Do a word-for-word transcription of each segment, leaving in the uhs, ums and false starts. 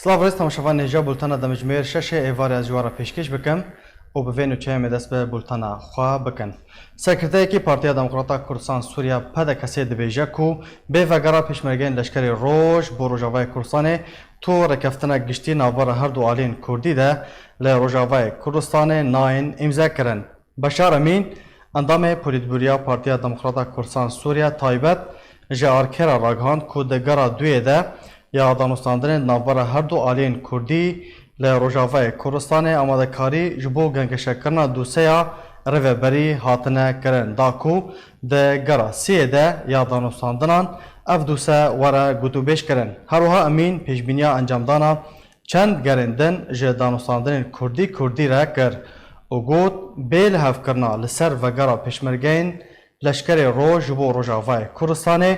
Silav rêz temaşevanên hêja, bultena demjimêr şeşê êvarê ez ji we re pêşkêş bikim û bi vê nûçeyê em ê dest bi bultena xwe bikin. Serkirdeyekî Partiya Demokrata Kurdistan Sûriye, P D K S, dibêje ku bê vegera pêşmergeyên Leşkerê Roj bo Rojavayê Kurdistanê tu rêkeftinek giştî navbera her du aliyên Kurdî de li Rojavayê Kurdistanê nayên îmzekirin. Beşar Emîn, endamê Polîtbûroya Partiya Demokrata Kurdistan Sûriye taybet ji Arkerê ragihand ku di gera duyê de ya danûstandinên di navbera her du aliyên Kurdî li Rojavayê Kurdistanê amadekarî ji bo gengeşekirina dosyeya rêveberî hatine kirin, da ku di gera sêyê de ya danûstandinan ev dosye were gotûbêjkirin. Her wiha Emîn pêşbîniya encamdana çend gerên din ji danûstandinên Kurdî Kurdî re kir û got, bê lihevkirina li ser vegera pêşmergeyên Leşkerê Roj ji bo Rojavayê Kurdistanê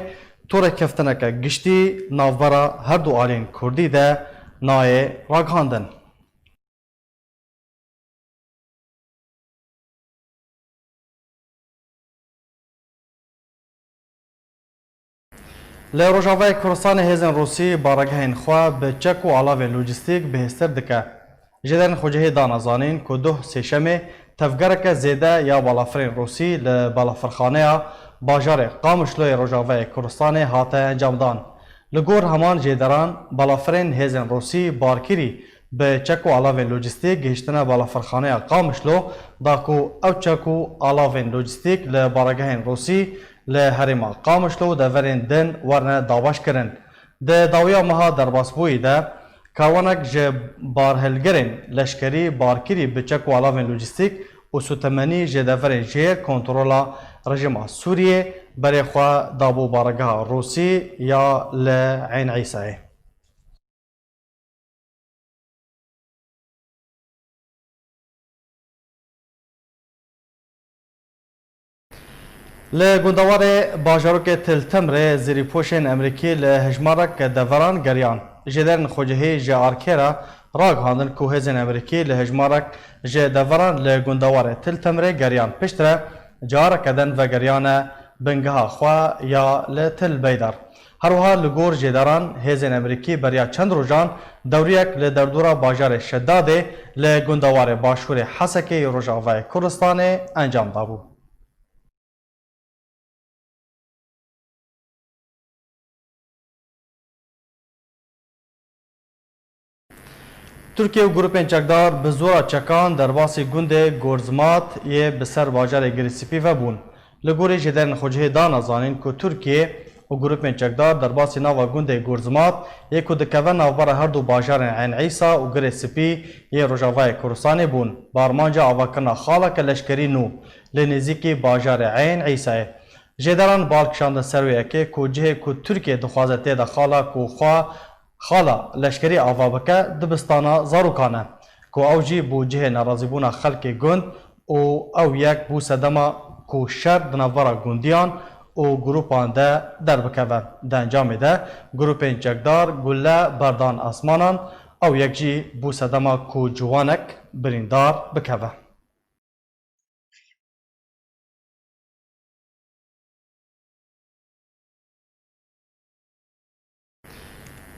tu rêkeftineke giştî navbera her du aliyên Kurdî de nayê ragihandin. Li Rojavayê Kurdistanê hêzên Rûsî baregehên xwe bi çek û alavên lojîstîk bihêztir dike. Jêderên xwecihî dana zanîn ku doh sêşemê tevgereke zêde ya balafirên Rûsî li balafirxaneya bajarê Qamişloyê Rojavayê Kurdistanê hate encamdan. Li gor heman jêderan, balafirên hêzên Rûsî barkirî bi çek û alavên lojîstîk gihiştine balafirxaneya Qamişlo, da ku ew çek û alavên lojîstîk li baregehên Rûsî li herêma Qamişlo û deverên din werne dabeşkirin. Di dawiya meha derbasbûyî de, karwanek ji barhilgirên leşkerî barkirî bi çek û alavên lojîstîk û sûtemenî ji deverên jêr kontrola rejîma Sûriyê berê xwe dabû baregeha Rûsî ya li Eyn Îsayê. Li gundewarê bajarokê Til Timrê zêrîpoşên Emerîkî li hejmarek deveran geriyan. Jêderên xwecihî ji Arkerê ragihandin ku hêzên Emerîkî li hejmarek ji deveran li gundewarê Til Timrê geriyan. Piştre careke din vegeriyane bingeha xwe ya li Til Beydar. Her wiha li gor jêderan, hêzên Emerîkî beriya çend rojan dewriyek li derdora bajarê Şedadê li gundewarê başûrê Hesekê yê Rojavayê Kurdistanê encam dabû. Tirkiye û grûpên çekdar bi zora çekan derbasî gundê Gorzmat yê bi ser bajarê Girê Spî ve bûn. Li gorî jêderên xwecihê dana zanîn ku Tirkiye û grûpên çekdar derbasî nava gundê Gorzmat yê ku dikeve navbera her du bajarên Eyn Îsa û Girê Spî yê Rojavayê Kurdistanê bûn, bi armanca avakirina xaleke leşkerî nû li nêzîkî bajarê Eyn Îsayê. Jêderan bal kişandin ser wê yekê ku cihê ku Tirkiye dixwaze tê de xala ku xwe xala leşkerî ava bike, dibistana zarokan e, ku ew jî bû cihê nerazîbûna xelkê gund û ew yek bû sedema ku şer di navbera gundiyan û grûpan de derbikeve. Di encamê de grûpên çekdar gule berdan asmanan, ew yek jî bû sedema ku ciwanek birîndar bikeve.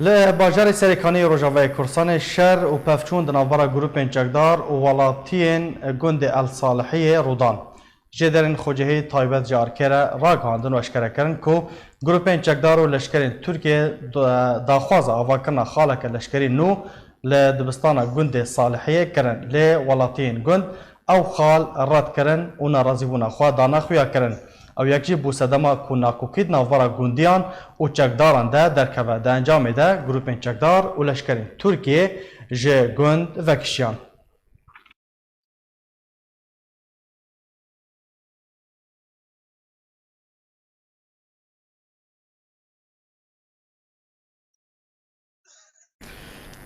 Li bajarê Serêkaniyê Rojavayê Kurdistanê şer û pevçûn di navbera grûpên çekdar û welatiyên gundê El Salihiyê rû dan. Jêderên xwecihî taybet ji Arkerê ragihandin û eşkere kirin ku grûpên çekdar û leşkerên Tirkiye da-, daxwaza avakirina xaleke leşkerî nû li dibistana gundê Salihiyê kirin, lê welatiyên gund ew xal red kirin û nerazîbûna xwe dane xuyakirin. Ew yek jî bû sedema ku nakokî di navbera gundiyan û çekdaran de derkeve. Di encamê de grûpên çekdar û leşkerên Tirkiyê ji gund vekişiyan.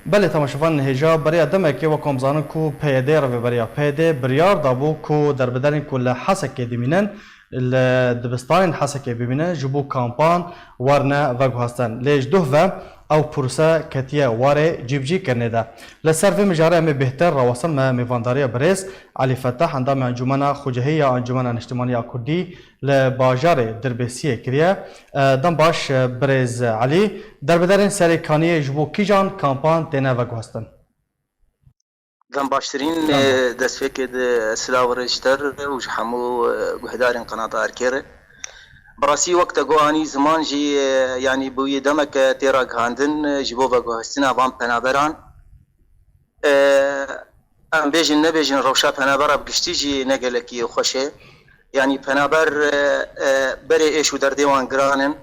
Belê, temaşevanên hêja, beriya demekê wek em zanin ku P Y D, rêveberiya P Y D biryar dabû ku derbiderên ku li Hesekê dimînin, li dibistanên Hesekê bimînin, ji bo kampan werne veguhestin. Lê ji duh ve ew prose ketiye warê cîbicîkirinê de. Li ser vê mijarê em ê bêhtir rawestin me mêvandariya birêz Elî Fetah, endamê Encûmena Xucehî ya Encûmena Niştimanî ya Kurdî li bajarê Dirbêsiyê kiriye. E, dem baş, e, birêz Elî. Derbiderên Serê Kaniyê ji bo kîjan kampan têne veguhestin? Dem baştirîn, Dem baş. e, destpêkê de silav rê ji te re û ji hemû, e, guhdarên qenata Erkê re. Bi rastî wek te got anî ziman jî, e, yanî bûyî demeke tê ragihandin, e, ji bo veguhestina van penaberan. E, em bêjin nebêjin rewşa penabera bi giştî jî ne gelekî xweş e. Yanî penaber, e, e, berê êş û derdê wan giran in.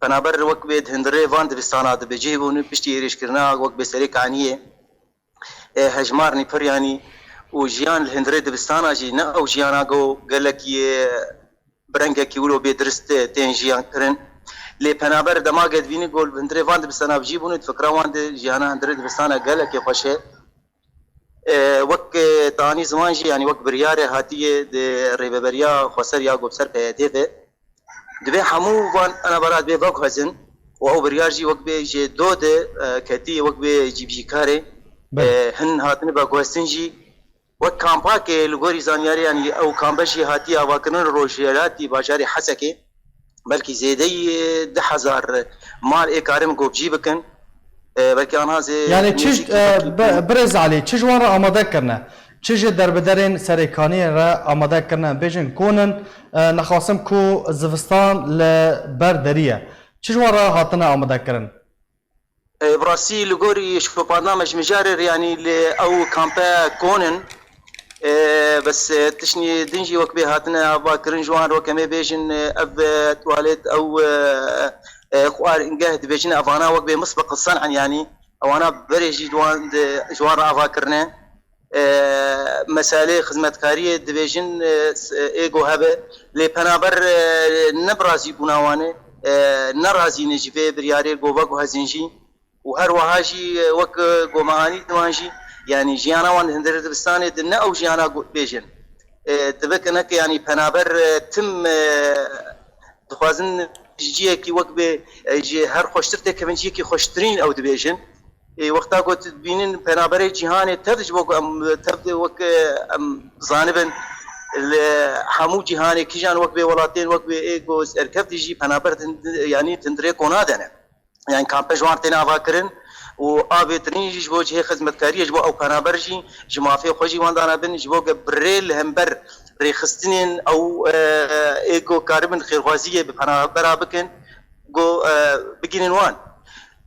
Penaber wek bê di hundirê van dibistana dibe cih bûn piştî êrîşkirina wek bê Serê Kaniyê. E, hejmarnî pir yanî û jiyan li hundirê dibistana jî ne ew jiyana ku gelekî, e, bi rengekî wilo bê dirist, e, tên jiyan kirin. Lê penaber dema ke dibînî ku li hundirê van dibistana bi cî bûne, di fikra wan de jiyana hundirê dibistana gelekî xweş e. E, wek, e, te anî ziman jî, yanî wek biryarê hatiye di rêveberiya xweser ya ku bi ser P Y D ve, divê hemû van enabara divê veguhezin û ew biryar jî wek bê ji do de, e, ketî wek bê cîbicîkarê, Belê. e, hin hatine veguhestin jî. Wek kampakê li gorî zanyarî, yanî ew kampe jî hatiye avakirin li rojhilatî bajarê Hesekê. Belkî zêdeyî du hezar mal ê karin ku bi cî bikin. E, belkî anha zê Yani çi, nêzîkî e, belkî bi-, birêz Elî, çi ji wan re amade kirine? Çi ji derbiderên Serê Kaniyê re amade kirine? Bêjin kon in, e, nexasim ku zivistan li ber derî ye. Çi ji wan re hatine amade kirin? E, bi rastî li gorî şopandina me ji mijarê re, yanî li ew kampe kon in. E, bes, e, tiştî din jî wek bê hatine avakirin ji wan re, wek em ê bêjin, e, ev, e, tuwalet, ew, e, e, xwaringeh dibêjin, evana wek bê misbeq senan, yanî ewana berê jî ji wan, ji wan re ava kirine. E, meselê xizmetkariyê dibêjin, e, s-, e, ê go hebe. Lê penaber, e, ne bi razîbûna wan e, e, ne razî ne ji vê biryarê go veguhezin jî. Û her wiha jî, e, wek, e, go me anî di wan jî, yanî jiyana wan di hundirê dibistanê de ne ew jiyana go bêjin. E, divê ke neke, yanî penaber, e, tim, e, dixwazin ji ciyekî wek bê, e, ji her xweştir têkevin, ciyekî xweştirîn ew dibêjin. Ê, wexta ku tu dibînin penaberê cîhanê tev ji bo ku em tev de wek, e, em zanibin li hemû cîhanê kîjan wek bê welatên wek bê ê ku serkevtî jî penaber din, yanî tindirê kona dene. Yanî kampe ji wan têne avakirin û avêtirîn jî ji bo cihê xizmetkariyê ji bo ew penaber jî ji mafê xwe jî wan dane bin ji bo ke bi rê li hember rêxistinên ew, e, ê ku karibin xêrxwaziyê bi penabera bikin, ku, e, bigihînin wan.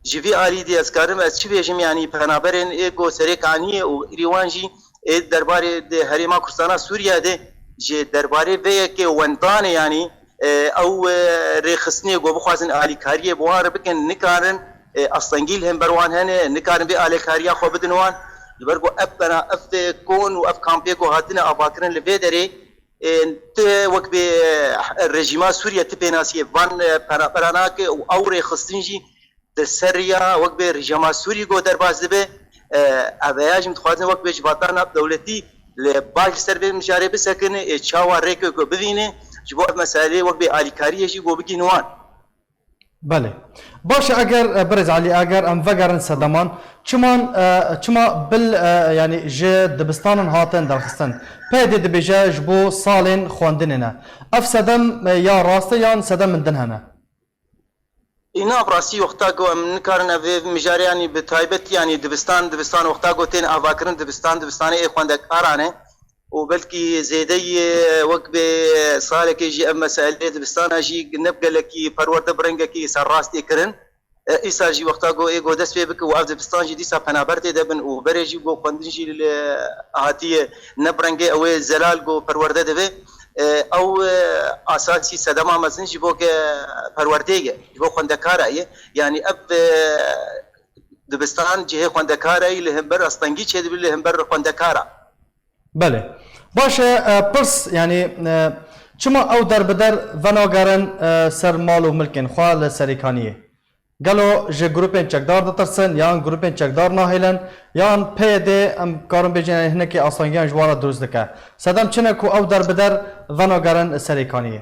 Ji vî alî dî ez karim ez çi bêjim, yanî penaberên ê ku Serê Kaniyê û irî wan jî ê derbarê di Herêma Kurdistana Sûriye de ji derbarê vê yekê wendanê, yanî, e, ew, e, rêxistinê ku bixwazin alîkariyê bi wan re bikin, nikarin, e, astengî li hember wan hene, nikarin vê alîkariya xwe bidin wan. Ji ber ku ev pena-, ev, e, kon û ev kampê ku hatine avakirin li vê derê, e, ti wek bê, e, rejîma Sûriye ti pênasiyê van, e, penaberan nake û ew rêxistin jî di ser riya wek bê rejîma Sûrî ku derbas dibe, e, ev heya jî em dixwazin wek bê ji vata navdewletî li baş li ser vê mijarê bisekine, ê çawa rêkê ku bivîne ji bo ev meseleyê wek bê alîkariyê jî ku bigihîne wan. Belê. Baş e, eger, e, birêz Elî, eger em vegerin sedeman, çiman, e, çima bil, e, yanî ji dibistanan hatin derxistin? P Y D dibêje ji bo salên xwendinê ne. Ev sedem, e, ya rast e yan sedem min din hene? Îna bi rastî wexta ku em nikarin ev, ev mijarê, yanî bi taybet, yanî dibistan, dibistan wexta ku tên avakirin, dibistan, dibistanê ê xwendekaran e û belkî zêdeyî wek bê salekê jî ev meselê dibistana jî ne bi gelekî perwerde bi rengekî serrast tê kirin. E, îsal jî wexta ku ê ku dest pê bike û ev dibistan jî dîsa penaber tê de bin û berê jî ku xwendin jî li hatiye ne bi rengê ew ê zelal ku perwerde dibe. E, ew, e, asasî sedema mezin ji bo ke perwerdê ye, ji bo xwendekara ye. Yanî ev, e, dibistan cihê xwendekara ye, li hember astengî çêdibe li hember xwendekara. Belê. Baş e, e, pirs, yanî, e, çima ew derbider venagerin, e, ser mal û milkên xwe li Serêkaniyê? Gelo ji grûpên çekdar ditirsin, yan grûpên çekdar nahêlin, yan P Y D, em karin bêjin, yanî hinekî asangiyan ji wan re dirust dike? Sedem çi ne ku ew derbider venagerin Serêkaniyê?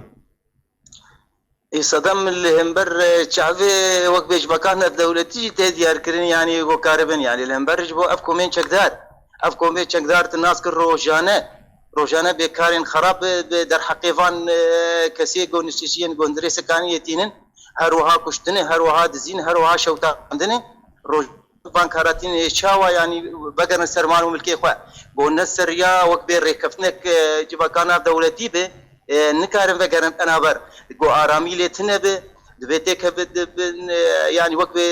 Ê sedem li hember, e, çavê wek bê civaka navdewletî jî tê diyarkirin, yanî ku karibin, yanî li hember ji bo ev komên çekdar. Ev komên çekdar tu nas kir rojane, rojane bê karên xerab bi, bi derheqê van, e, kesê ku nişteciyên gundirê sekaniyê tînin, her wiha kuştinê, her wiha dizîn, her wiha şewtandinê. Roj-, van kara tînin ê çawa, yanî vegerin ser mal û milkê xwe. Ku ne ser ya wek bê rêkeftinek, e, civaka navdewletî be, e, nikarin vegerin penaber. Ku aramî lê tune be, divê têkeve di bin, e, yanî wek bê,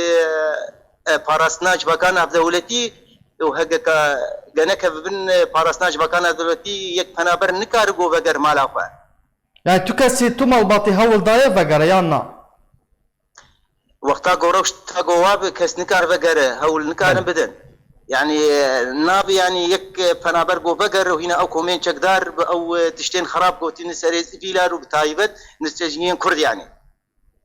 e, parastina civaka navdewletî û hegeka genekeve bin, e, parastina civaka navdewletî yek penaber nikare ku veger mala xwe. Yani tu kesî, tu malbatî hewl daye vegere yan na? Wexta ku rewşta ku wa bi kes nikar vegere, hewl nikarin Belê. bidin. Yani, e, nabi yani yek, e, penaber ku veger û hîna ew komên çekdar bi ew, e, tiştên xerab gotî li serê sivîlar û bi taybet nişteciyên Kurd yani.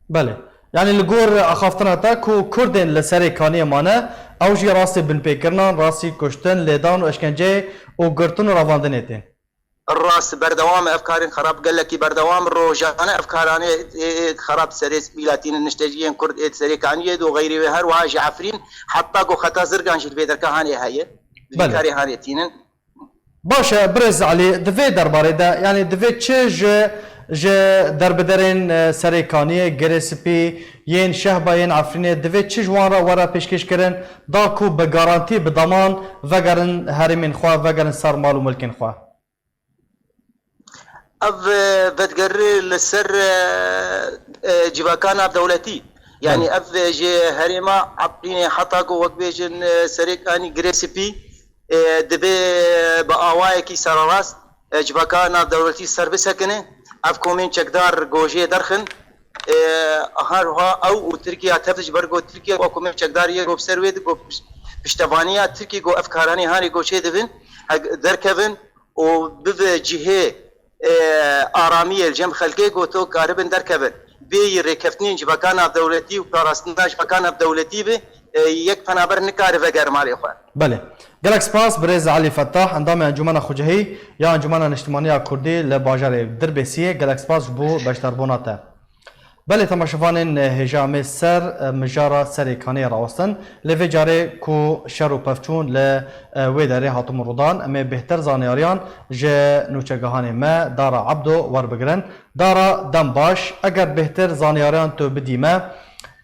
Belê. Yani li gor axaftina te ku Kurdên li serê kaniyê mane, ew jî rastî binpêkirinan, rastî kuştin, lêdan û eşkenceyê û girtin û revandinê tên. Rast, berdewam e ev karên xerab, gelekî berdewam, rojane ev karanê ê, ê xerab serê mîlatînin nişteciyên Kurd ê serê kaniyê do xeyrî wê her wiha ji Efrîn heta ku xeta Zirgan jî li vê derka hanê heye. Di vî Belê. karê hanê tînin. Baş e, Birêz Elî, di vê derbarê de, yani divê çi ji, ji derbiderên, e, serê kaniyê, Girê Spî, yên Şehba, yên Efrînê, divê çi ji wan re were pêşkêş kirin, da ku bi garantî, bi daman vegerin herêmên xwe, vegerin ser mal û milkên xwe? Ev, e, vedigerî li ser, e, e, civaka navdewletî. Yani Belê. ev, e, ji herêma Efrînê heta ku wek bêjin, e, serêkanî Girê Spî, e, divê, e, bi awayekî sererast, e, civaka navdewletî ser bisekine. Ev komên çekdar gojê derxin. E, her wiha ew û Tirkiye tev ji ber ku Tirkiye wek komên çekdar yê ku bi ser wê di ku piş-, piştevaniya Tirkiye ku ev karanî hanê ku çê dibin, heg-, derkevin. û bibe cihê, e, aramiyê li cem xelkê ku to karibin derkevin. Bêyî rêkeftinên civaka navdewletî û parastina civaka navdewletî bi, e, yek penaber nikare veger malê xwe. Belê. Gelek spas, Birêz Elî Fettah, endamê Encûmena Xucehî ya Encûmena Niştimanî ya Kurdî li bajarê Dirbêsiyê. Gelek spas ji bo beşdarbûna te. Belê temaşevanên hêja em ê ser, e, mijara serê kaniyê rawestin. Lê vê carê ku şer û pevçûn li, e, wê derê hatin rûdan, em ê bêhtir zanyariyan ji nûçegihanê me Dara Ebdo werbigirin. Dara, dem baş. Eger bêhtir zanyariyan tu bidî me,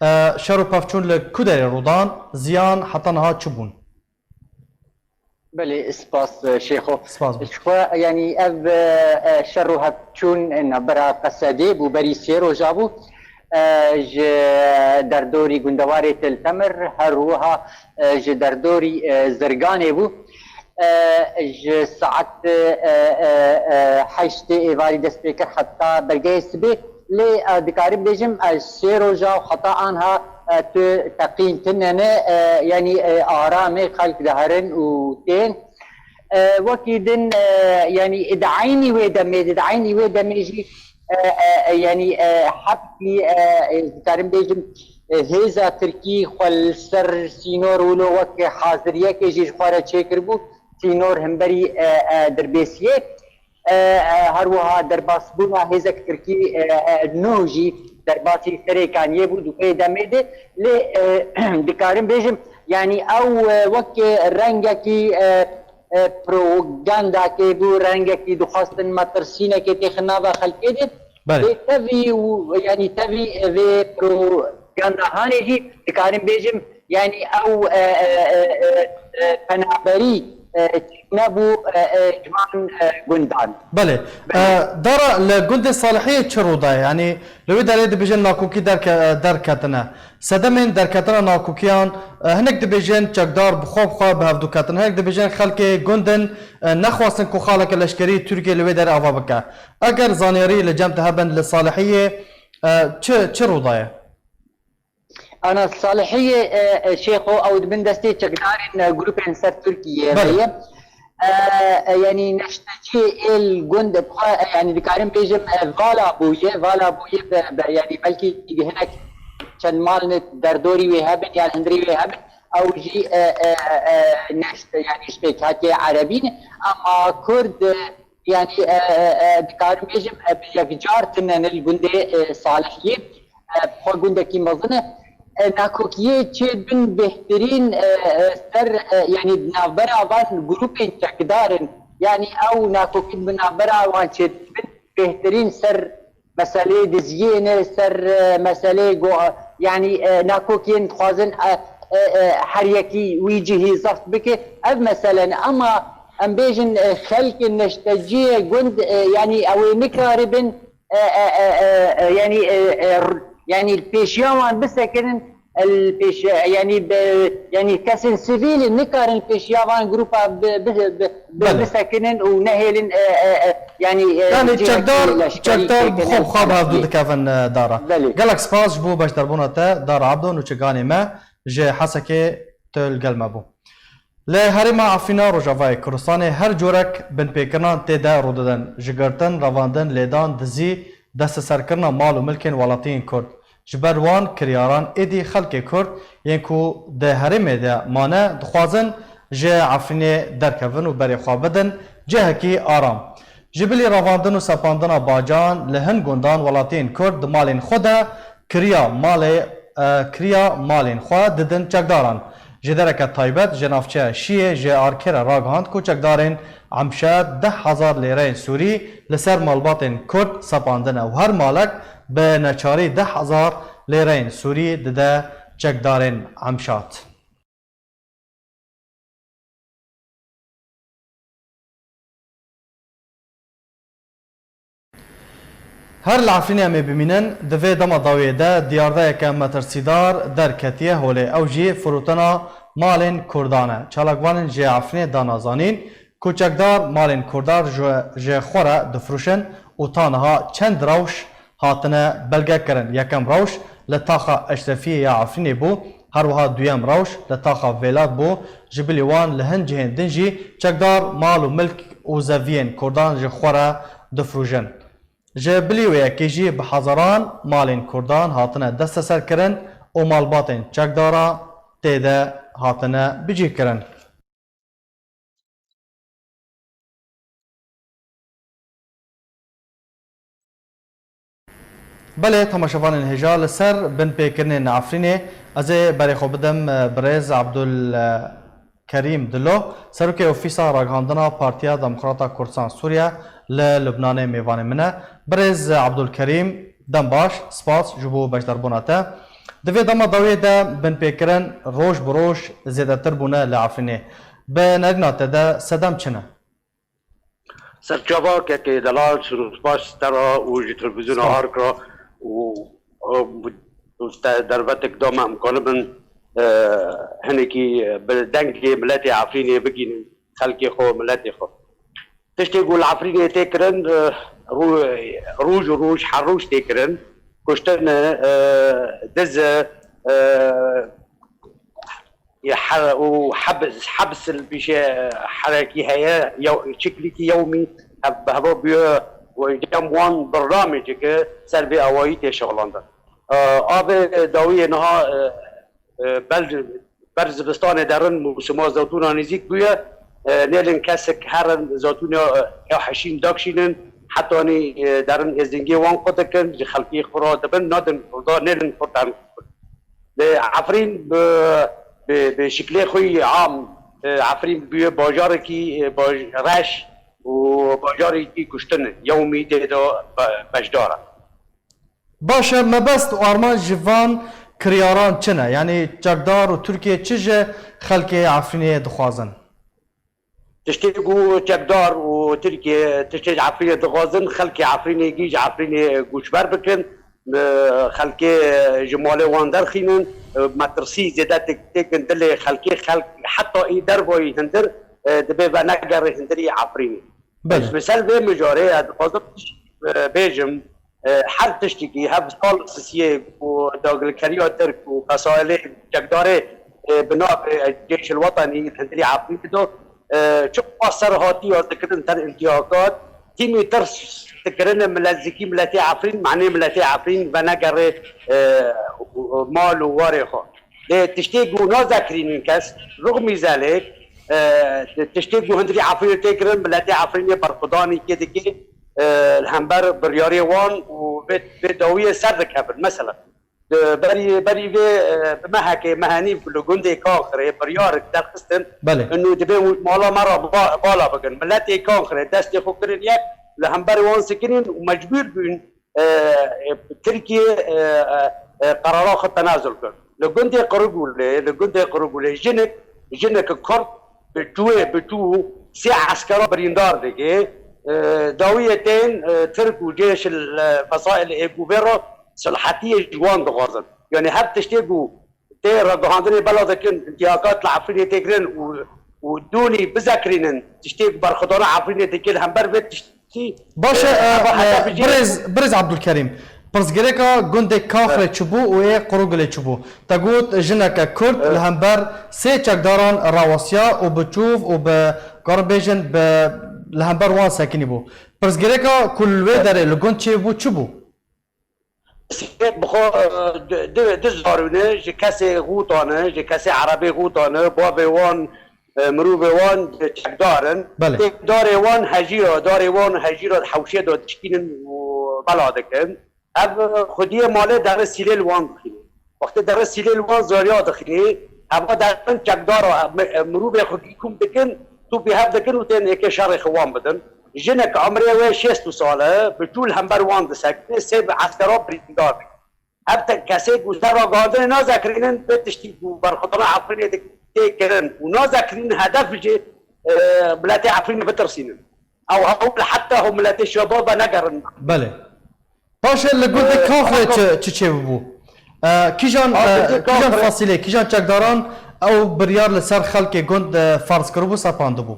e, şer û pevçûn li ku derê rûdan, ziyan heta niha çi bûn? Belê, spas, e, Şêxo. Spas bû. Ji xwe, yanî ev, e, e, şer û hevçûn, e, navbera Qesedê bû, berî sê roja bû. E, ji derdorî gundewarê Til Temir, her wiha, e, ji derdorî, e, Zirganê bû. E, ji saet, e, e, e, heştê êvarî dest pê kir heta belgeyê sibê. Lê, e, dikarim bêjim, e, sê roja û heta anha, e, tu teqîn tune ne, e, yanî, e, aram e, xelk diherin û tên. E, wekî din, e, yanî di eynî wê demê de, di eynî wê demê jî, e, e, e, yanî, e, hepkî, e, e, dikarim bêjim, e, hêza Tirkî xwe li ser sînor wilo wek haziriyekê jî ji xwe re çêkiribû, sînor hemberî, e, e, Dirbêsiyê. E, e, her wiha derbasbûna hêzek Tirkî, e, e, nû jî derbasî Serêkaniyê bû di wê demê de. Lê, e, dikarim bêjim, yanî ew, e, wek rengekî, e, e, propagandakê bû, rengekî dixwestin metirsînekê têxin nava xelkê de. Belê. Lê tevî û, yanî tevî vê propaganda hanê jî dikarim bêjim, yanî ew, e, e, e, e, e, penaberî, e, çênebû, e, e, ji van, e, gundan. Belê. Belê. E, Dara, li gundê Salihiyê çi rû daye? Yanî li wê derê dibêjin nakokî derke-, e, derketine. Sedemên derketina nakokiyan, e, hinek dibêjin çekdar bi xwe bi xwe bi hevdû ketin. Hinek dibêjin xelkê gundin, e, nexwestin ku xaleke leşkerî Tirkiye li wê derê ava bike. Eger zanyarî li cem te hebin li Salihiyê, e, çi, çi rû daye? Ana Salihiyê, e, e, Şêxo ew di bin destê çekdarên, e, grûpên ser Tirkiyê Belê. heye. E, e, yanî neşteciyê êl gund bi xwe, e, yanî dikarim bêjim, e, vala bûye, vala bûye be, be, yanî belkî hinek çend malin derdorî wê hebin yan hundirî wê hebin, ew jî, e, e, e, neşt, yanî ji pêkhatiyê erebî ne. Ama Kurd, e, Yani, e, e, e, dikarim bêjim, e, bi yekcar tine ne li gundê, e, Salihiyê, e, xwe gundekî mezin e. E, nakokiyê çêdibin bêhtirîn, e, e, ser, e, yani di navbera van grûpên çekdar in. Yani ew nakokî di navbera wan çêdibin bêhtirîn ser meseleyê diziyê ne, ser, e, meseleyê go-, yani, e, nakokiyên dixwazin, e, e, e, her yekî wî cihî zeft bike. Ev mesele ne. Ama em bêjin, e, xelkê neşteciyê gund, e, yani ew ê nikaribin, e, e, e, e, e, yani, e, e, r-, yani pêşiya wan bisekinin, el pêş, e, yani, be, yani kesên sivîl nikarin pêşiya van grupa bi, bi, bi, bi, Belê. bisekinin û nehêlin, e, e, e, yani, e, Yani cihekî çekdar, leşkerî çekdar bi xwe, pêkinin. bi xwe bi hevdû Belê. dikevin, e, dara. Belê. Gelek spas ji bo beşdarbûna te, Dara Abdo, nûçeganê me ji Hesekê tu li gel me bû. Li herêma Efrîna Rojavayê Kurdistanê her corek binpêkirinan tê de rû didin, ji girtin, revandin, lêdan, dizî, desteserkirina mal û milkên welatiyên Kurd. Ji ber wan kiryaran êdî xelkê Kurd yên ku di herêmê de mane, dixwazin ji Efrînê derkevin û berê xwe bidin cihekî aram. Ji bilî revandin û sepandina bacan li hin gundan welatiyên Kurd di malên xwe de kiriya malê, e, kiriya malên xwe didin çekdaran. Ji dereke taybet ji navçeya Şiyê ji Arkê re ragihand ku çekdarên Emşa deh hezar lêreyên Sûrî li ser malbatên Kurd sepandine û her malek bi neçarî deh hezar lêreyên Sûrî dide çekdarên Emşat. Her li Efrînê em ê bimînin, di vê dema dawiyê de diyardeyeke metirsîdar derketiye holê. Ew jî firotina malên Kurdan e. Çalakvanên ji Efrînê dana zanîn ku çekdar malên Kurdan ji, ji xwe re difirûşin û ta niha çend rewş hatine belgekirin. Yekem rewş li taxa Eşrefiyê ya Efrînê bû, her wiha duyem rewş li taxa Vêlat bû. Ji bilî wan li hin cihên din jî çekdar mal û milk û zeviyên Kurdan ji xwe re difirûjin. Ji bilî wê yekê jî bi hezaran malên Kurdan hatine desteserkirin û malbatên çekdara tê de hatine bicihkirin. Belê, temaşevanên hêja, li ser binpêkirinên Efrînê ez ê berê xwe bidim, e, birêz Abdul, e, Kerîm Dilo, Serokê Ofîsa Ragihandina Partiya Demokrata Kurdistan Sûriye li Lubnanê mêvanê min e. Birêz Abdul Kerîm, dem baş, spas ji bo beşdarbûna te. Di vê dema dawiyê de binpêkirin roj bi roj zêdetir bûne li Efrînê. Bi nerîna te de sedem çi ne? Serçava kekê delal, spas te re û ji televîzyona Spas. Ark re û, û, û te dervetek da me em kanibin, e, hinekî bi dengê miletê Efrînê bigînin, xelkê xwe, miletê xwe. Tiştê ku li Efrînê tê kirin, e, rû-, roj û roj, her roj tê kirin, kuştin e, e, diz e, e, ya her-, û hebs, hebs li pîşê herekî heye, yew-, çiklîkî yewmî, hev-, bi heva bûye û encam wan bernameceke ser vê awayî tê şixulandin. E, avê dawiyê niha, e, e, bel-, ber zivistanê derin mûsima zatûna nêzîk bûye. E, nêlin kesek herin zatûna, e, ya heşîn dakşînin, hetanî, e, derin êzingê wan xwe dikin, ji xelkê xwe re dibin, nadin Kurda, nêlin Kurdan. Li Efrîn bi, bi, bi şiklê xwe yî am, e, Efrîn bûye bajarekî, e, baj-, reş û bajarekî kuştin e. Yewmî tê de be-, beşdar e. Baş e, mebest û armanc ji van kiryaran çi ne? Yanî çekdar û Tirkiye çi ji xelkê Efrînê dixwazin? Tiştê ku çekdar û Tirkiye tiştê ji Efrînê dixwazin, xelkê Efrînê gî ji Efrînê goçber bikin, e, xelkê ji malê wan derxînin, e, metirsî zêde tê-, têkin dilê xelkê, xelk heta ê dervayî hundir, e, dibê venegere hundirî Efrînê. Belê. Ji ber vê mijarê ez dixwazim, e, bêjim, e, her tiştekî, hev sal sisiyê û dagirkeriya Tirk û fesailê çekdarê, e, bi navê, e, Cêşil Wetenî li hundirî Efrînê de, e, çiqas ser hatî ya dikirin ser întihakat, tîmî tirs dikirin milet zikî miletê Efrîn, manê miletê Efrîn venegere, e, mal û warê xwe. Lê tiştê ku nazekirînin kes, rixmî zelê, e, tiştê ku hundirî Efrînê tê kirin, miletê Efrînê berxwedanî kê dike, e, li hember biryarê wan û vê, vê dawiyê ser dikevin. Mesela, di berî, berî vê, e, bi mehekê, mehenî li gundê Kaxirê biryarik derxistin, Belê. Inu dibê mala me re ba-, bala bikin. Miletê Kaxirê destê xwe kirin yek, li hember wan sekinîn û mecbûr bûn, e, e, Tirkiye, e, e, e, qerara xwe tenazul kir. Li gundê Qirigûlê, li gundê Qirigûlê jinik, jinik Kurd bi çûyê, bi çû sê eskera birîndar dike. E, dawiyê tên, e, Tirk û cêş li fesail ê guvê re silhetiyê ji wan dixwazin. Yani her tiştê ku tê ragihandinê bela dikin, intihakat li Efrînê tê kirin û, û dûnî bizekrînin tiştê ku berxwedana Efrînê dike li hember vê tiştî, Baş e, e, eva heta e, bijê birêz, birêz Abdulkerîm, pirsgirêka gundê Kaxrê çi bû û ê Qurugulê çi bû? Te got jineke Kurd li hember sê çekdaran rawestiya û bi çûv û bi, karin bêjin, bi, li hember wan sekinî bû. Pirsgirêka ku li wê derê li gund çêbû çi bû? Sêt bi xwe, e, du, du, du zarû ne, ji kesê Xûta ne, ji kesê Erebê Xûta ne, bavê wan, e, mirovê wan çekdar in. Belê. Tê darê wan hejî re, darê wan hejî re hewşê de dişkînin û bela dikin. Ev xwediyê malê derê sîlê li wan dixîne. Wextê derê sîlê li wan zariya dixîne, eva derin çekdar e, mi-, e, mirovê xwe gîkum dikin, tûpî hev dikin û tên êkê şerê xwe wan bidin. Jinek emrê wê şêst û sal e, bi çû li hember wan disekine, sê bi eskera birîndar dikin. Ev te kesê ku ser ragihandinê nazekirînin, vê tiştî ku berxwedana Efrînê dik-, tê kirin û nazekirînin hedef jî, e, miletê Efrînê bitirsînin. Ew hewl heta ew miletê şeba venegerin. Belê. Paşê li gundê Ee, Kaxrê ama çi, çi çêbûbû? Ee, kîjan, Aa, ee, gundê kîjan Kaxrê fasilê, kîjan çekdaran ew biryar li ser xelkê gund, ee, ferz kiribû, sepandibû?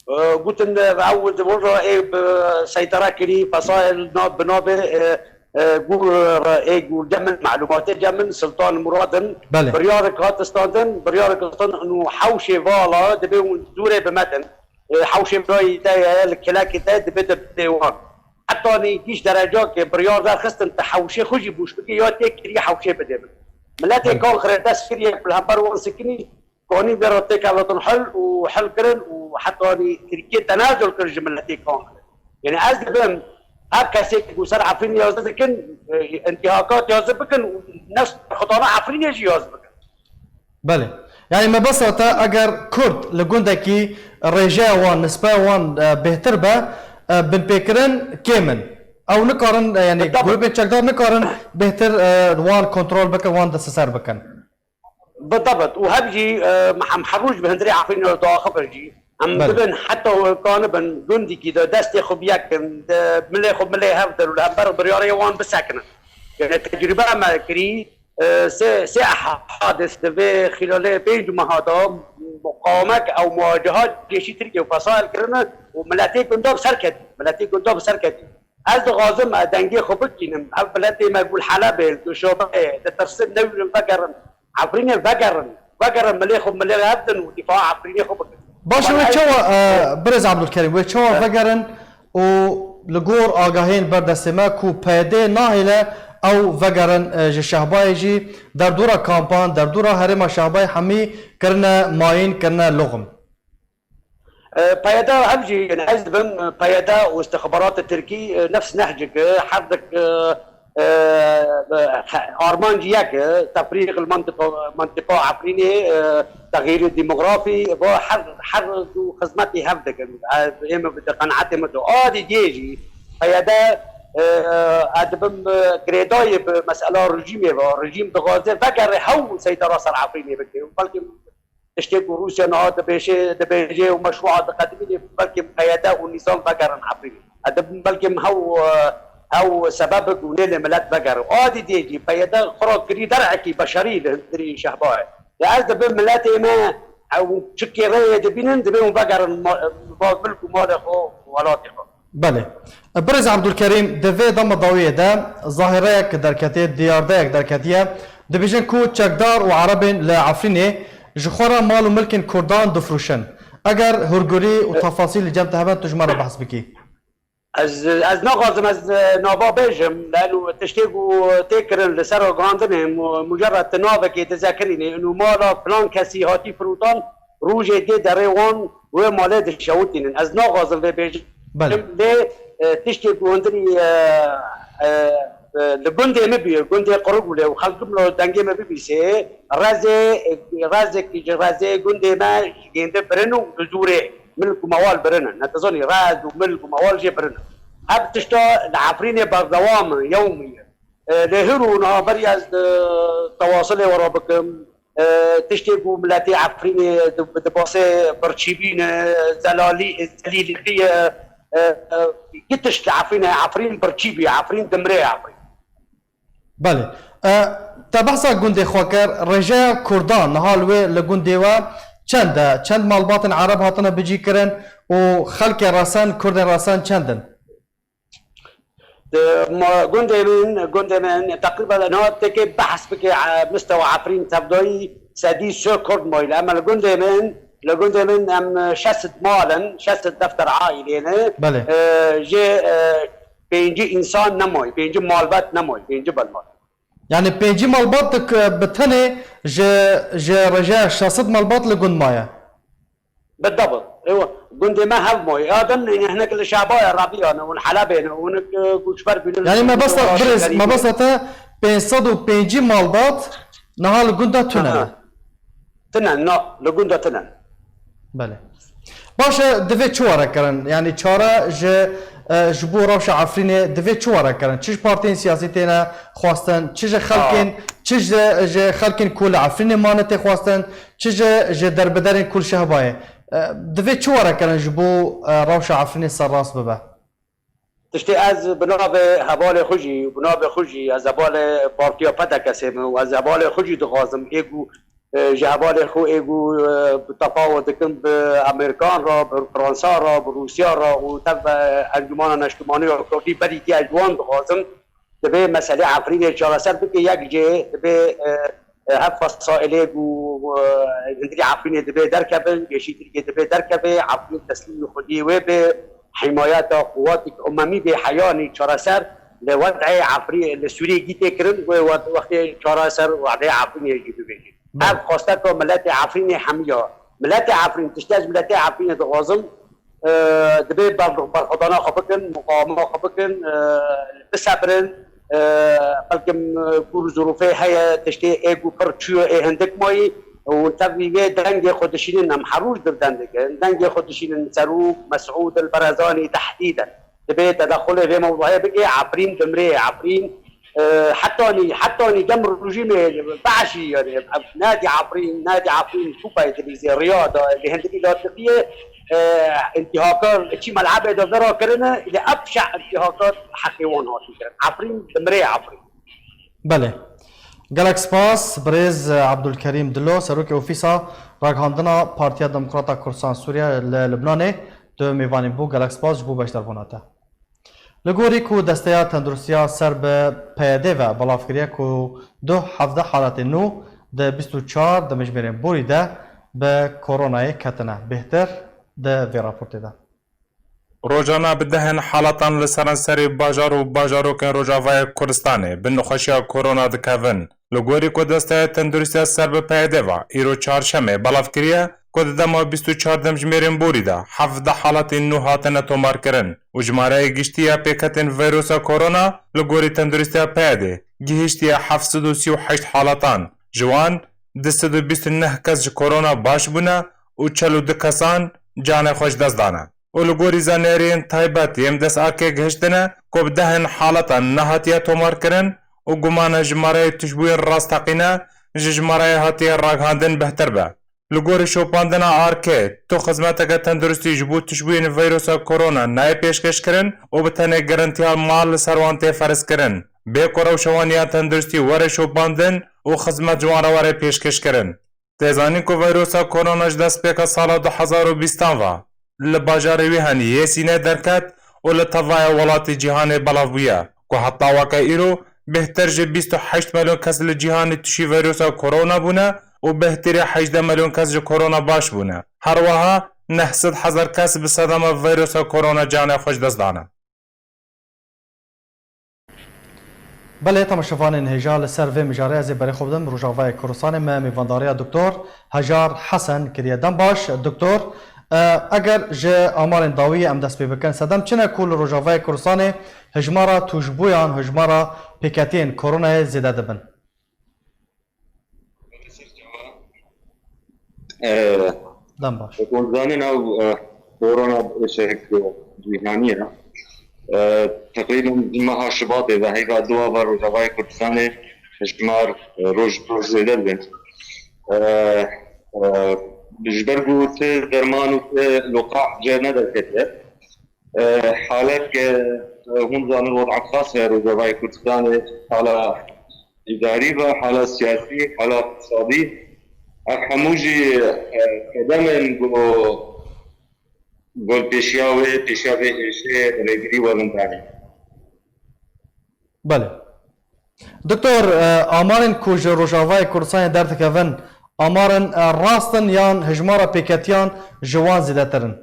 Ee, gotin, ee, ew di vir re ê bi seytara kirî, fesail nav bi navê, ee, ee, gur, ee, ê gur cemin, malumatê cemin, Sultan Muradin. Belê. Biryarek hat standin, biryarek hat standin û hewşê vala dibê hûn zûrê bimetin. Ee, hewşê birayî te ye, li kilekê te dibê de dê wan. Hetanî gîş derecakê biryar derxistin, te hewşê xwe jî bûş bikî ya tê kirî hewşê bidê min. Miletê Belê. Kaxirê dest kiriye ku li hember wan sikinî, kanî vê re têkevletin hil û hil kirin û hetanî Tirkiye tenazul kir ji miletê Kaxirê. Yani ez dibim, her kesê ku ser Efrînê yazî dikin, e, intihakat yazî bikin û nefs xwedana Efrînê jî yazî bikin. Belê. Yani mebesta te eger Kurd li gundekî rêjeya wan, nisbeya wan, e, bêhtir be, e, binpêkirin kêm in. Ew nikarin, e, yani Bi tabi. grûpên çekdar nikarin bêhtir, e, wan kontrol bikin, wan desteser bikin. Bi tabi. Û hev jî, e, em her roj bi hundirê Efrînê re diaxivin jî. Em Belê. dibin heta kanibin gundekî de destê xwe biyekin, de milê xwe milê hev dir û li hember biryarê wan bisekinin. Yani tecrûbe me kirî, e, sê, sê hadis di vê xîlalê pênc meha de muqawemek ew muwacehat cêşî Tirkiye û fesail kirine û miletê gunda bi ser ketî. Miletê gunda bi ser ketî. Ez dixwazim, e, dengê xwe bikînim. Ev miletê me gul Helebê, li Duşobe, ditirsin, newîrin vegerin. Efrînê vegerin. Vegerin milê xwe milê hev din û dîfa Efrînê xwe bikin. Baş e, Wan wê ev çawa, e, birêz Ebdulkerîm, wê çawa Evet. vegerin û li gor agahiyên ber destê me ku P Y D nahêle ew vegerin, e, ji Şehbayê jî derdora kampan, derdora herêma Şehbayê hemî kirine mayîn, kirine loxim. E, P Y D hev jî, yani ez dibim, e, P Y D û istixbaratê Tirkî, e, nefs nehcik e, her dik, e, e, e, armanc yek e, tefrîq li mantiqa, mantiqa Efrînê, e, texyîrê demografî, va her, her du xizmetî hev dikin. E, ê min bi qenaetê min do. A dî diyê jî, P Y D, e, e, ez dibim, e, girêdayê bi mesela rejîmê ve. Rejîm dixwaze vegere hew seytara ser Efrînê bike. Belkî tiştê ku Rûsya niha dibêje, dibêje û meşrûa diqedimîne, belkî P Y D û nîzam vegerin Efrînê. Ez dibim belkî hew, hew sebebek û nêlê milet vegerin. A dî dê jî P Y D xwe ra kirî derekî beşerî li hundirî Şehbayê. Ya ez dibim miletê me ew çi kêreyê dibînin, dibê hûn vegerin ma-, va milk û malê xwe û welatê xwe. Belê. Birêz Ebdulkerîm, di vê dema dawiyê de zahîreyek derketiye, diyardeyek derketiye. Dibêjin ku çekdar û erebên li Efrînê ji xwe re mal û milkên Kurdan difroşin. Eger hûrgulî û E- tefasîl li cem te hebe, tu ji me re behs bikî. Ez, ez naxwazim ez, e, nava bêjim, leno tiştê ku tê kirin li ser ragihandinê mu-, mucerred tu navekê dizekirînê, û mala filan kesî hatî firotan, Rojê dê derê wan wê malê dişewitînin. Ez naxwazim vê bêjim. Belê. Lê, e, tiştê ku hundirî, e, e, e, li gundê min bûye, gundê Qurugulê û xelkim lo dengê me bibîsê, rezê, rezekî ji rezê gundê me gêndi birin û bi zûrê milk û mewal birin in. Ne dizanî rez û milk û mewal jê birin in. Ev tişta li Efrînê berdewam e, yewmî ye. E, lê hir û niha berî ez, e, tewasilê we re bikim. E, tiştê ku miletê Efrînê di, di basê birçîbî ne, zelalî, zelîlî ye, e, e, yê tişt li Efrînê, Efrîn birçî bî, Efrîn dimrê Efrîn. Belê. E, te behsa gundê xwe kir, rêjeya Kurdan niha li wê li gundê we çend e? Çend malbatên Ereb hatine bicîkirin û xelkê resen, Kurdên resen çend in? Di ma-, gundê min, gundê min, teqrîben niha têkê behs bike, e, mistewa Efrîn tevdayî sedî sê Kurd mayî. Ema li gundê min, li gundê min em şeş sed mal in, şeş sed defter aîlê ne. Belê. E, jê, e, pêncî însan nemayî, pêncî malbat nemayî, pêncî belmal. Yani pêncî malbat di k-, bi tenê ji, ji rêjeya şeş sed malbat li gund maye. Bi double. Ewa, gundê me hev moy. Ya din hinek li Şabaya Rabîya ne, hûn Helebê ne, hûn, e, goçber bûne. Yani mebesta, birêz, mebesta te pênc sed û pêncî malbat niha li gunda tune ne. Aha. Tinen, na, li gunda tinen. Belê. Baş e, divê çi were kirin? Yani çare ji, e, ji bo rewşa Efrînê divê çi were kirin? Çi ji partiyên siyasî têne xwestin, çi ji xelkên, Aa. çi ji, ji xelkên ku li Efrînê mane tê xwestin, çi ji, ji derbiderên ku li Şehbayê. E, divê çi were kirin ji bo, e, rewşa Efrînê serrast bibe? Tiştê ez bi navê hevalê xwe jî, bi navê xwe jî, ez hevalê partiya P D K'ê me û ez hevalê xwe jî dixwazim, ê ku, e, ji hevalê xwe ê ku, e, bi tefawut dikin bi Amerîkan re, bi Fransa re, bi Rûsya re û tev, e, Encûmena Neştimanî ya Kurdî berî tê ez ji wan dixwazim. Divê meselê Efrînê çareser bike, yek jê divê, e, e, hev fesailê ku, e, hundirî Efrînê divê derkevin, gêşî Tirkiyê divê derkeve, Efrîn teslîmî xwediyê wê be, himayeta quwatî umemî bê heyanî çareser li wed'ê Efrî-, li Sûriyê gî tê kirin, wê wed-, wextê çareser wed'ê Efrînê jî bibêjin. Belê. Ev xwesteka miletê Efrînê hemiya. Miletê Efrîn, tiştê ez miletê Efrînê dixwazim, e, divê ber-, berxwedana xwe bikin, muqawema xwe bikin, e, bisebirin, e, belkim, e, ku zirûfê heye, tiştê ê ku pir çûye, ê hindik mayî û tevî wê dengê xwe dişînin, em her roj dirden dikin, dengê xwe dişînin, Serok Mesûd El Berezanî tehdîden. Divê tedexulê vê mewduê bike, Efrîn dimrê, Efrîn, e, hetanî, hetanî dem rejîmê Be'şî, yani, ev nadî Efrîn, nadî Efrîn, Kupa Îngilîzê, Riyada, li hindikî latifiye, e, întîhakar çî mel'ebê de vera kirine, lê ev şe întîhakar heqê wan hatî kirin. Efrîn dimrê Efrîn. Belê. Gelek spas, birêz Abdulkerîm Dilo, Serokê Ofîsa Ragihandina Partiya Demokrata Kurdistan Sûriye li Libnanê, tu mêvanî bû. Gelek spas ji bo beşdarbûna te. Li gorî ku Desteya Tenduristiya ser bi P Y D ve belav kiriye ku du hevdeh halatên nû di bîst û çar demjimêrên borî de bi koronayê ketine bêhtir di vê raportê de. Rojane bi dehên halatan li seranserê bajar û bajarokên Rojavayê Kurdistanê bi nexweşiya korona dikevin. Li gorî ku Desteya Tenduristiya ser bi P Y D ve îro çarşemê belav kiriye ku di dema bîst û çar demjimêrên borî de hevdeh halatên nû hatine tomarkirin û jimareyê giştî ya pêketên veyrosa korona li gorî Tenduristiya P Y D gihiştiye heft sed û sî û heşt halatan. Ji wan du sed û bîst û neh kes ji korona baş bûne û çel û du kesan canê xwe ji dest dane. Û li gorî zanyariyên taybet yên dest a kê gihiştine ku bi dehên halatan nehatiye tomarkirin û gumane jimareyê tişbûyên rasteqîne ji jimareyê hatiye ragihandin bihtir be. Li gorî şopandina arkê, tu xizmeteke tenduristî ji bo tişbûyên veyrosa korona nayê pêşkêşkirin û bi tenê girintiya mal li ser wan tê ferizkirin. Bê ku rewşa wan ya tenduristî were şopandin û xizmet ji wan re were pêşkêşkirin. Tê zanîn ku veyrosa korona ji destpêka sala du hezar û bîstan ve li bajarê Wîhanê yê Sînê derket û li tevaya welatê cîhanê belav bûye, ku heta weke îro bêhtir ji bîst û heşt milyon kes li cîhanê tişî veyrosa korona bûne û bêhtirî hejdeh milyon kes ji korona baş bûne. Her wiha neh sed hezar kes bi sedema veyrosa korona canê xwe ji dest dane. Belê, temaşevanên hêja, li ser vê mijarê ez ê berê xwe bidim Rojavayê Kurdistanê, me mêvandariya Doktor Hejar Hesen kiriye. Dem baş, Doktor. E, eger ji amarên dawiyê em dest pê bikin, sedem çi ne ku li Rojavayê Kurdistanê hejmara tûşbûyan, hejmara pêketiyên koronayê zêde dibin? Ee, Dem baş. Wek hûn zanin, ew, e, korona êşek, e, cîhanî ye. E, teqrîben meha Şibatê ve, heyva dua ve Rojavayê Kurdistanê hejmar, e, roj roj zêde dibin. E, e, ji ber ku ti derman û ti liqah cih nederketiye. E, halet ke, e, hûn zanin, wed'a xas heye Rojavayê Kurdistanê, hala îdarî ve, hala siyasî, hala iqtisadî. Ev hemû jî, e, qedemên ku gol pêşiya wê, pêşiya vê êşê rêgirî werin danî. Belê. Doktor, e, amarên ku ji Rojavayê Kurdistanê derdikevin, amarin, e, rast in yan hejmara pêketiyan ji wan zêdetir in?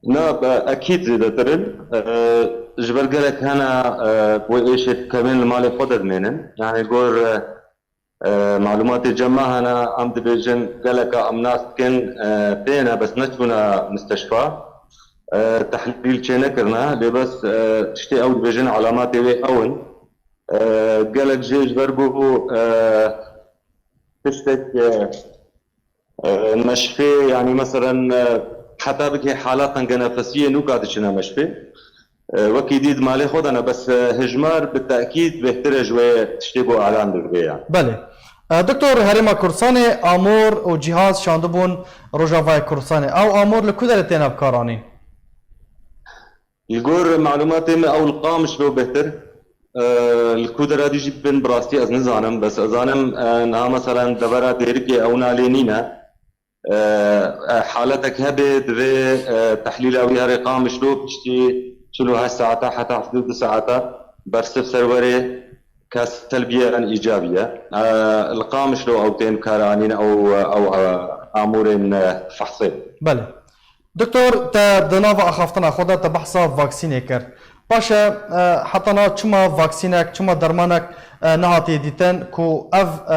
Na, be-, ekîd zêdetir in. E, ji ber gelek hene, e, wê êşê dikevin li malê xwe de dimênin. Yani gor, e, e, malûmatê cem me hene, em dibêjin geleka em nas dikin, e, têne, bes neçûne misteşfa. E, tehlîl çênekirine, lê bes, e, tiştê ew dibêjin, alamatê wê ew in. E, gelek jê ji ber ku, e, tiştek, e, e, meşfê, yani meselen, e, heta bike hala tengenefesiyê nûka diçine meşfê. E, wekî dî di malê xwe de ne, bes, e, hejmar bi tekîd bêhtir e ji wê tiştê ku elan dibe ya. Belê. E, Doktor, Herêma Kurdistanê amor û cîhaz şandibûn Rojavayê Kurdistanê. Ew amor li ku derê têne bikaranîn? Li gor malûmatê me ew li Qamişlo bêhtir, e, li ku deradî jî bin bi rastî ez nizanim, bes ez zanim, e, niha meselen devera Dêrikê ew nalê nîne. E, e, haletek hebe divê, e, tehlîla wî herê Qamişlo piştî çil û heşt saeta heta heftê û du saeta bersiv ser werê ke selbî ye yan îcabî ye. E, li Qamişlo ew tên karanîn ew, ew, e, amûrên, e, fehsê. Belê. Doktor, te di nava axaftina xwe de te behsa vaksînê kir. Baş e, e, heta niha çima vaksînek, çima dermanek, e, nehatiye dîtin ku ev, e,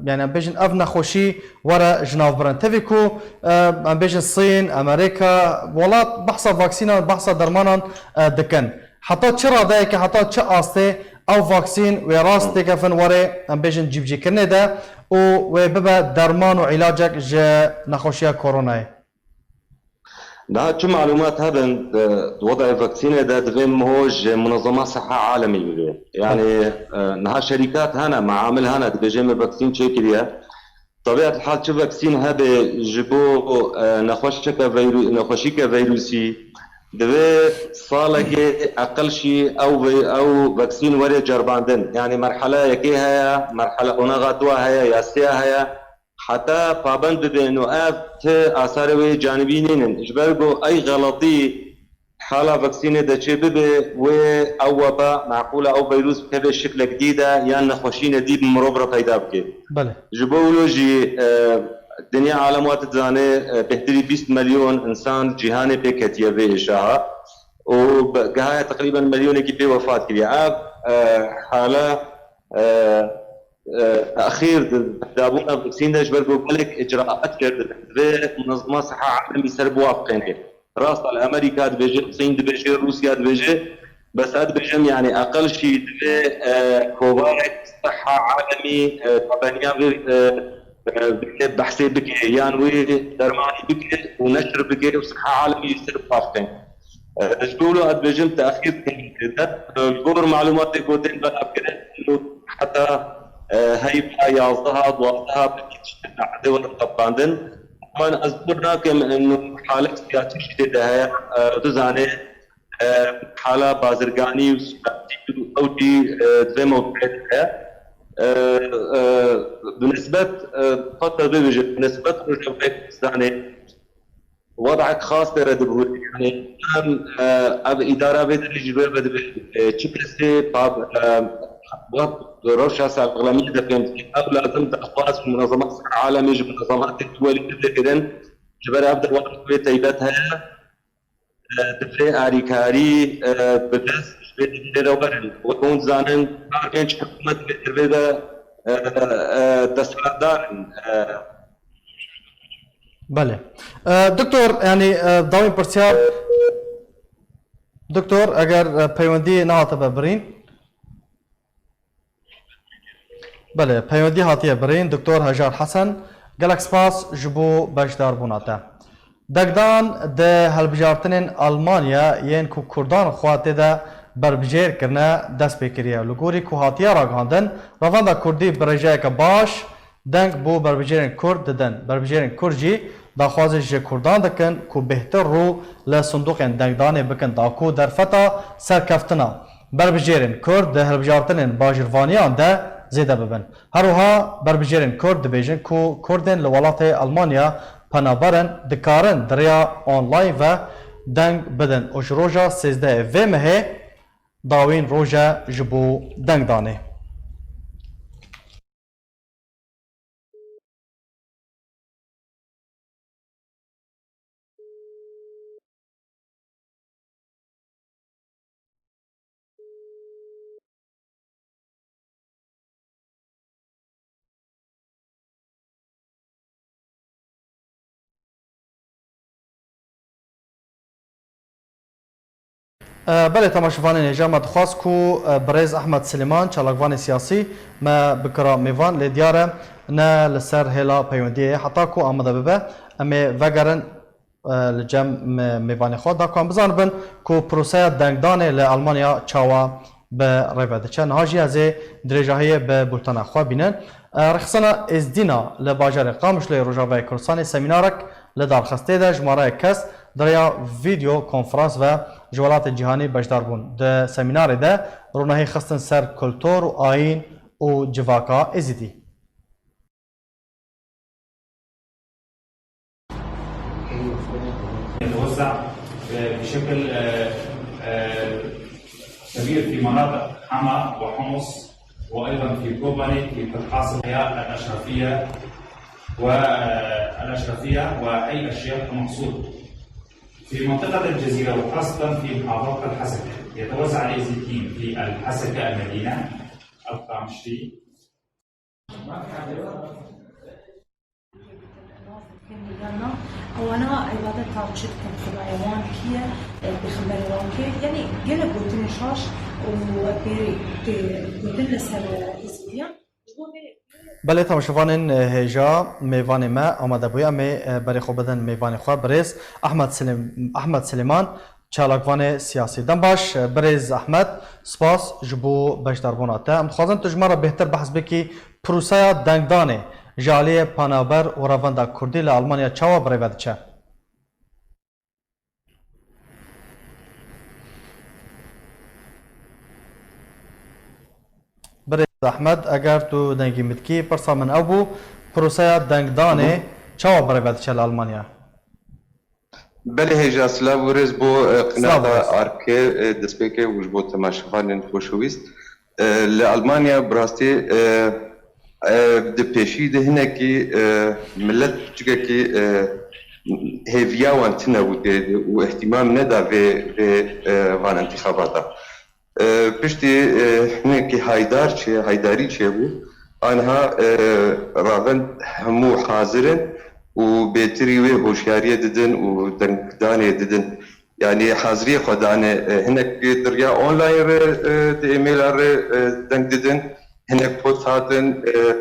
yani em bêjin ev nexweşî were ji nav birin? Tevî ku, e, em bêjin Sîn, Amerîka, welat behsa vaksînan, behsa dermanan, e, dikin. Heta çi radeyekê, heta çi astê ew vaksîn wê rast têkefin were, em bêjin cîbicîkirinê de û wê bibe derman û îlacek ji nexweşiya koronayê? Niha çi malûmat hebin, di, di wedayê vaksînê de divê miho ji Munezema Siha Alemî bibê. Yani, e, niha şerîkat hene, meamil hene, dibêjê me vaksîn çêkiriye. Tebiat hal çi vaksîn hebe ji bo, e, nexweşeke veyru-, nexweşîke veyrûsî, divê salekê eqil şî ew ve-, ew vaksîn were cerbandin. Yani merhela yekê heye, merhela qonaxa dua heye, ya sêya heye. Heta pabend bibin û ev ti asarê wê canibî nînin. Ji ber ku ey xeletî hala vaksînê de çê bibe, wê ew weba, meqûl e ew vîrus bikeve şiklek dî de yan nexweşîne dî bi mirov re peyda bike. Belê. Ji bo wilo jî, e, dinya alem wa dizane, e, bêhtirî bîst milyon însan cîhanê pê ketiye vê êşaha û bi-, gihaya teqrîben milyonekî pê wefat kiriye. Ev, e, hala, e, e, texîr di dabûna vaksîn de ji ber ku gelek icraat kir, divê Munezema Siha Alemî ser biwafiqêne. Rast e, li Amerîka dibêje, Sîn dibêje, Rûsya dibêje, bes ez dibêjim, yani eqel jî divê, e, kovarek Siha Alemî, e, pabeniya vê, e, e, bike, behsê bike, yan wê dermanî bike û neşr bike û Siha Alemî jî ser biwafiqin. E, ji bo wilo ez dibêjim texîr dikin. Ji bo malûmatê ku tên belavkirin, heta, e, heyva yazdeha, duazdeha, belkî tiştê nehdê were xebitandin. Ama ez dûr nakim, ino halek siyasî jî tê de heye, e, tu zanê, e, hala bazirganî û siyasî û ew jî, e, di vê mewduê de heye. E, e, bi nisbet, e, xwe te bibêje, bi nisbet Rojavayê Kurdistanê, wed'ek xas tê re dibû. Yani em, e, ev îdara vê derê jî wê vedibê, e, çi kesê pa, e, wek rewşa serxlemiyê de pê dikê. Ew lazim daxwaz ji Munezema Siha Alemê, ji munezematên duwelî bibe kirin. Ji ber ev de wek wê teybet heye. E, divê alîkarî, e, bi dest ji vê dîrê de werin. Wek hûn dizanin, kar pênc hikûmet vê dervê de, e, e, desthilatdar in. E, Belê. E, doktor, yanî, e, dawîn pirsiyar, doktor, eger, e, peywendî nehatibe birîn. Belê, peywendî hatiye birîn, doktor Hejar Hesen. Gelek spas ji bo beşdarbûna te. Dengdan di hilbijartinên Almanya yên ku Kurdan xwe tê de berbijêr kirine, dest pê kiriye. Li gorî ku hatiye ragihandin, revenda Kurdî bi rêjeyeke baş deng bo berbijêrên Kurd didin. Berbijêrên Kurd jî daxwazê ji Kurdan dikin ku bêhtir rû li sindoqên dengdanê bikin da ku derfeta serkeftina berbijêrên Kurd di hilbijartinên bajirvaniyan de zêde bibin. Her wiha berbijêrên Kurd dibêjin ku Kurdên li welatê Almanya penaber in, dikarin di rêya online ve deng bidin û ji roja sêzdehê vê mehê dawîn roj e ji bo dengdanê. E, belê temaşevanên hêja, me dixwast ku, e, birêz Ehmed Silêman, çalakvanê siyasî, me bikira mêvan, lê diyar e ne li ser hêla peywendiyê ye. Heta ku amade bibe, em ê vegerin, e, li cem me-, mêvanê xwe, da ku em bizanibin ku proseya dengdanê li Almanya çawa bi rê ve diçe. Niha jî ez ê dirêjahiyê bi bultena xwe bînin. E, Rêxistina Êzdîna li bajarê Qamişloyê Rojavayê Kurdistanê semînarek li darxistê de jimareyek kes di rêya vîdeo konferans ve ji welatên cîhanî beşdar bûn. Di semînarê de ronahî xistin ser kultur û ayîn û civaka Êzidî. يتوزع بشكل، آه، آه، كبير في مناطق حما وحمص، وأيضًا في كوباني، في قرقاص الحياة الأشرفية والأشرفية وحي الشيخ المقصود. في منطقة الجزيرة وخاصة في محافظة الحسكة يتوزع الإيزيديين في الحسكة المدينة، القامشلي، Ewana îbadeta çi dikin, Xwedayê wan kî ye, pêxemberê wan kê ye? Yanî gelek gotinên şaş û pêrê tê gotin li ser Êzîdiyan. Ji bo vê Belê temaşevanên hêja, mêvanê me amade bûye. Em ê berê xwe bidin mêvanê xwe, birêz Ehmed Silêm-, Ehmed Silêman, çalakvanê siyasî. Dem baş, birêz Ehmed, spas ji bo beşdarbûna te. Em dixwazin tu ji me re bêhtir behs bikî, proseya dengdanê ji aliyê penaber û revenda Kurdî li Almanya çawa bi rê ve diçe? Birêz Ehmed, eger tu dengê min dikî, pirsa min ew bû, proseya dengdanê Hı hı. çawa bi rê ve diçe li Almanya? Belê hêja, silav û rêz bo, e, Silav û qinata rêz. Arke, e, destpêkê û ji bo temaşevanên xweşewîst. E, li Almanya bi rastî, e, e, di pêşî de hinekî, e, milet piçikekî, e, hêviya wan tune bû tê û îhtîmam neda vê, vê, e, van intixabata. E, piştî, e, hinekî haydar çê, haydarî çêbû. Aniha, e, ravend hemû hazir in û bêtirî wê hoşyariyê didin û dengdanê didin. Yanî haziriyê xwe dane, e, hinek di riya online re, e, di emaila re, e, deng didin, hinek post hatin, e,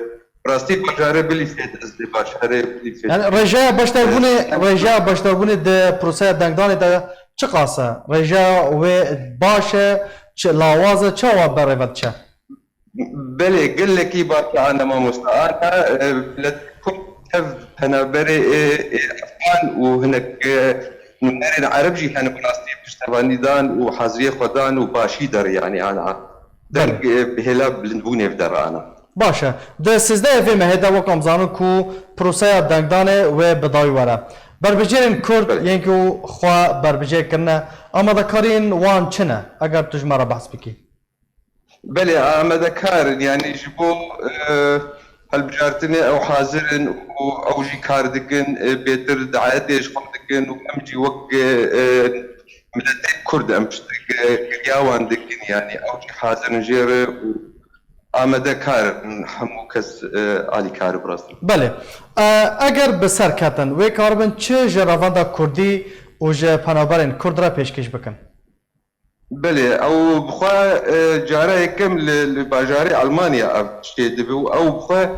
rastî bajarê Bielefeld, ez dê bajarê Bielefeld. Yani rêjeya beşdarbûnê, E, rêjeya beşdarbûnê di proseya dengdanê de çiqas e? Rêjeya wê baş e, çi lawaz e, çawa berê ve diçe? Belê, gelekî baş e, ana mamosta. Ana, e, milet Kurd tev penaberê, e, e, Efxan û hinek, e, nûnerên Ereb jî hene bi rastî piştevanî dan û haziriyê xwe dan û başî der, yanî ana. Deng, Belê. e, bi hêla bilindbûnê ve der ana. Baş e. Di sêzdehê vê mehê de wek em zanin ku proseya dengdanê wê bi dawî were. Berbijêrên Kurd Belê. yên ku xwe berbijêr kirine, amadekariyên wan çi ne? Eger tu ji me re behs bikî. Belê, amadekar in, yanî ji bo, e, hilbijartinê ew hazir in û ew jî kar dikin, e, bêtir daetê ji xwe dikin û em jî wek, e, e, miletê Kurd em piştgiriya wan dikin, yanî ew jî hazir in jê re û amadekar in hemû kes, e, alîkar birazin. Belê. E, eger bi ser ketin, wê karibin çi ji revenda Kurdî û ji penaberên Kurd re pêşkêş bikin? Belê, ew bi xwe, e, cara yekem li, li bajarê Almanya ev tiştê dibe û ew bi xwe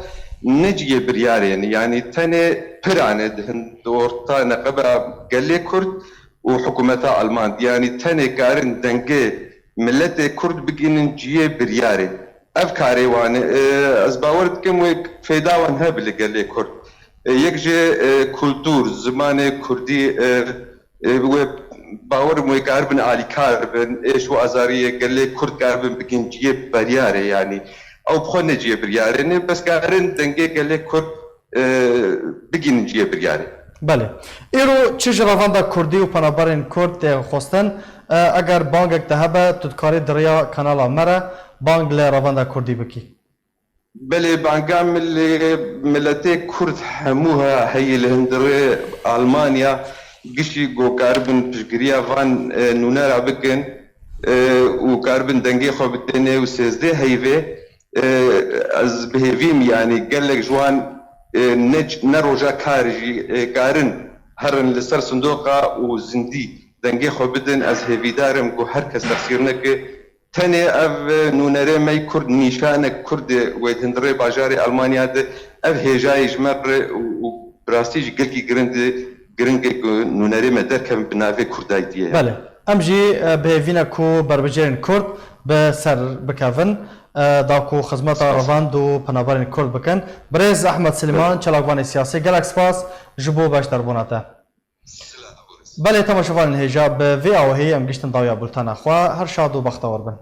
ne cihê biryarê ne. Yanî tenê piran e di hin, di orta neqeba gelê Kurd û hikûmeta Alman. Yanî tenê karin dengê miletê Kurd bigihînin cihê biryarê. Ev karê wan e. E, ez bawer dikim wê feyda wan hebe li gelê Kurd. E, yek jî, e, kultur, zimanê Kurdî, e, e, wê bawer im wê karibin alîkar bin, êş û azariyê gelê Kurd karibin bikin cihê biryarê, yanî ew bi xwe ne cihê biryarê ne, bes karin dengê gelê Kurd, e, bigihînin cihê biryarê. Belê. Îro çi ji revenda Kurdî û penaberên Kurd tê xwestin? E, eger bangek te hebe, tu dikarî di riya kanala me re bang li revenda Kurdî bikî. Belê, banga min li miletê Kurd hemû he-, heye li hundirê Almanya, giştî ku karibin piştgiriya van, e, nûnera bikin, e, û karibin dengê xwe bidin ê û sêzdeh heyvê, e, ez bi hêvî me, yanî gelek ji wan, e, ne, ne roja kar jî, e, karin herin li ser sindoqa û zindî dengê xwe bidin. Ez hêvîdar im ku her kes texsîr neke. Tenê ev nûnerê me yê Kurd nîşanek Kurdê wê di hundirê bajarê Almanya de, ev hêjayê ji me re û, û bi rastî jî gelkî giring e, giring e ku nûnerê me derkevin bi navê Kurdayîtiyê. Belê. Em jî, e, bi hêvî ne ku berbicêrên Kurd bi ser bikevin, e, da ku xizmeta Spas. revand û penaberên Kurd bikin. Birêz Ehmed Silîman, Belê. çalakvanê siyasî, gelek spas ji bo beşdarbûna te. Belê, temaşevanên hêja, bi vê awahiyê em giştin dawiya bultena xwe. Her şad û bextewar bin.